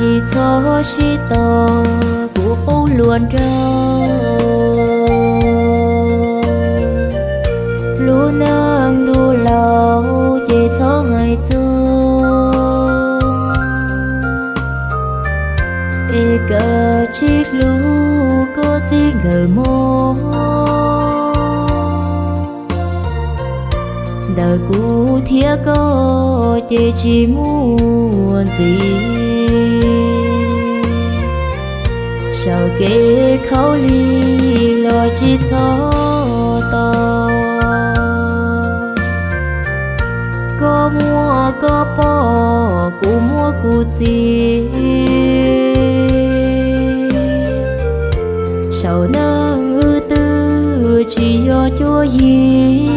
Tsis txhob sib tog, kuv qub hluas nraug. Lub neej dua laus ces txhob hais txog, es koj tsis hlub koj txiv nkawm mog. Ntawm kuv thiab koj ces tsis muaj ntxiv. Saum kev khaub lig los tsis txhob tau. Koj muaj koj poj, kuv muaj kuv txiv. Saum neej wb twb tsis yog cuab yig.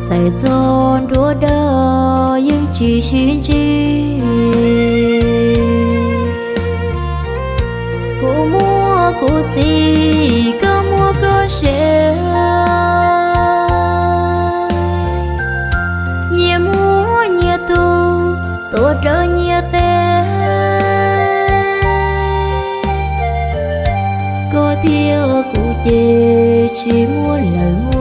Txawm txog nruab dawb yeej tsis sib ntsib. Kuv muaj kuv txiv, koj muaj koj sev. Nyias muaj nyias tus, tuav rawv nyias tes. Koj thiab kuv ces tsis muaj lawm mog.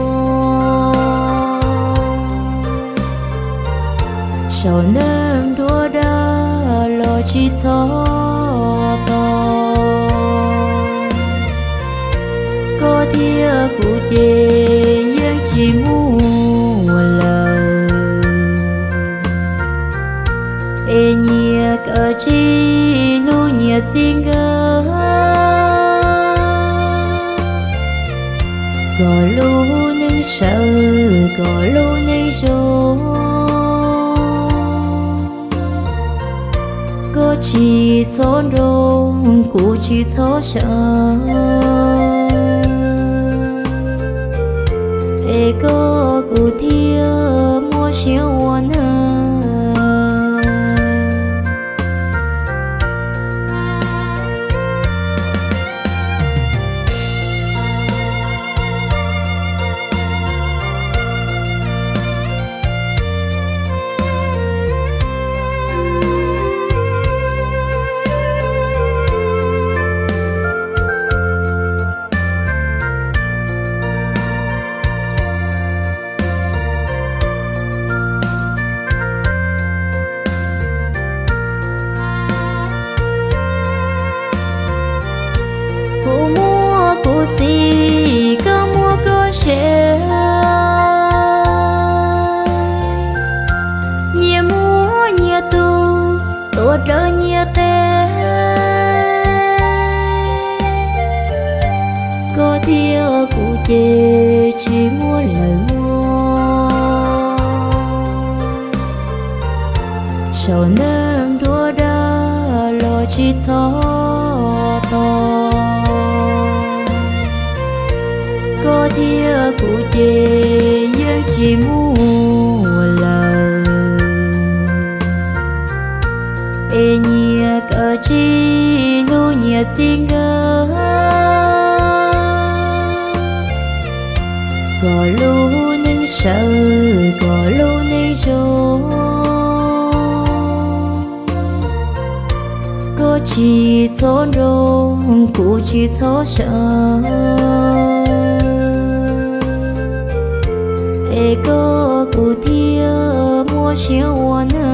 Saum neej nruab dawb los tsis txhob tau. Koj thiab kuv ces yeej tsis muaj lawm. Es nyias kav tsij hlub nyias txij nkawm, kom lub neej sawv kom lub neej zoo. Koj tsis txhob nroo, kuv tsis txhob sawv, es koj kuv thiaj muaj siab ua neej. Kuv muaj kuv txiv, koj muaj koj sev. Nyias muaj nyias tus, tuav rawv nyias tes. Koj thiab kuv ces tsis muaj lawm mog. Saum neej nruab dawb los tsis txhob tau. Koj thiab kuv ces yeej tsis muaj lawm. Es nyias kav tsij hlub nyias txij nkawm, kom lub neej sawv kom lub neej zoo. Koj tsis txhob nroo, kuv tsis txhob sawv, es koj kuv thiaj muaj siab ua neej.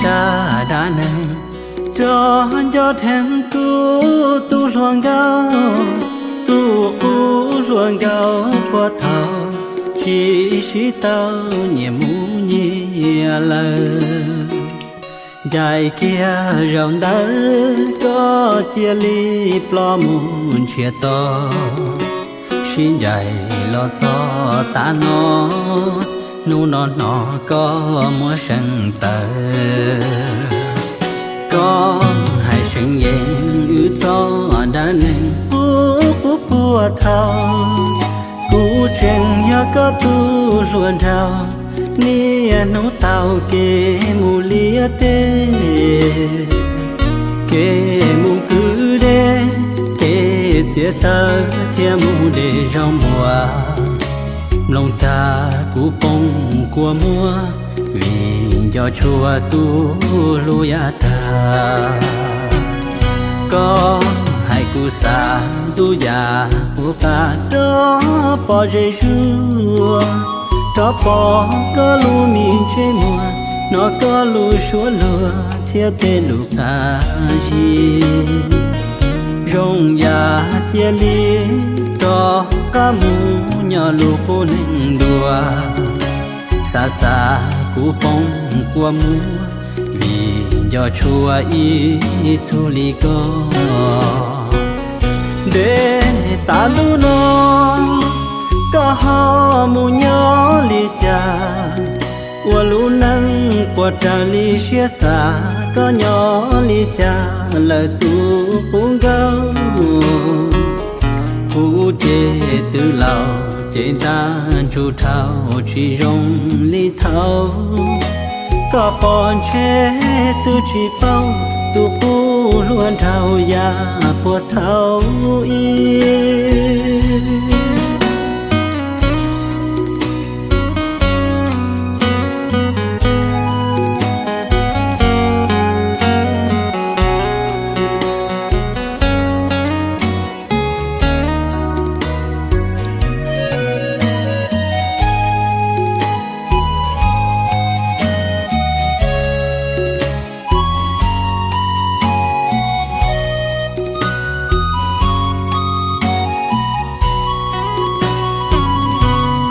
Tsab dab neeg rov nco dheev kuv tus hluas nkauj, tus qub hluas nkauj puag thaum tsis sib tau nyias mus nyias lawm. Ncaim kiag zaum ntawd koj cia li ploj mus ntshiab to, sib ncaim los txog tav no, hnub no hnov koj muab seev tawm. Koj hais seev yees wb txoj dab neeg qub qub puag thaum, kuv tseem yog koj tus hluas nraug, niaj hnub taug kev mus liaj teb, kev mus kwv deb, kev txiav taws thiab mus de zaub npua. Mloog tag kuv poob kua muag, vim nco tshua tus hlub yav tag. Koj hais kuv xav ntuj yam kuv qab rov pom zej zuag, rov pom koj lub me ntsej muag, hnov koj lub suab luag thiab tej lus qab zib. Zoo yam cia li rov qab mus nyob lub qub neeg ntuag. Xav xav kuv poob kua muag, vim nco tshua ib tug li koj. Ntev tas lub no, koj ho mus nyob li cas? Ua lub neej puas raws li siab xav, koj nyob li cas lawm tus qub nkauj? Kuv ces twb laus ces ntaj ntsug dhau tsis zoo li thaud. Koj pom ntshe twb tsis paub tus qub hluas nraug yam puag thaum ub.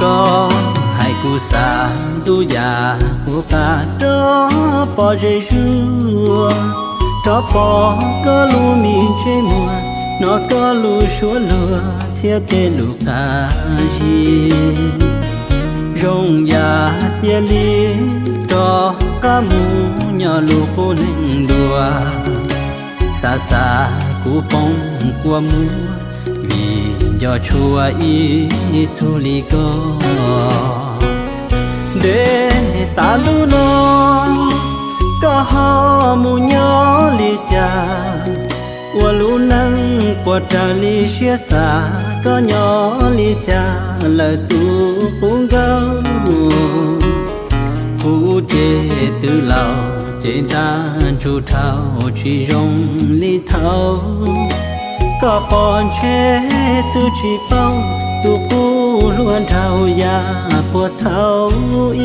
Koj hais kuv xav ntuj yam kuv qab rov pom zej zuag, rov pom koj lub me ntsej muag, hnov koj lub suab luag thiab tej lus qab zib. Zoo yam cia li rov qab mus nyob lub qub neeg ntuag. Xav xav kuv poob kua muag, vim nco tshua ib tug li koj. Ntev tas lub no, koj ho mus nyob li cas? Ua lub neej puas raws li siab xav, koj nyob li cas lawm tus qub nkauj? Kuv ces twb laus ces ntaj ntsug dhau tsis zoo li thaud. Koj pom ntshe twb tsis paub tus qub hluas nraug yam puag thaum ub.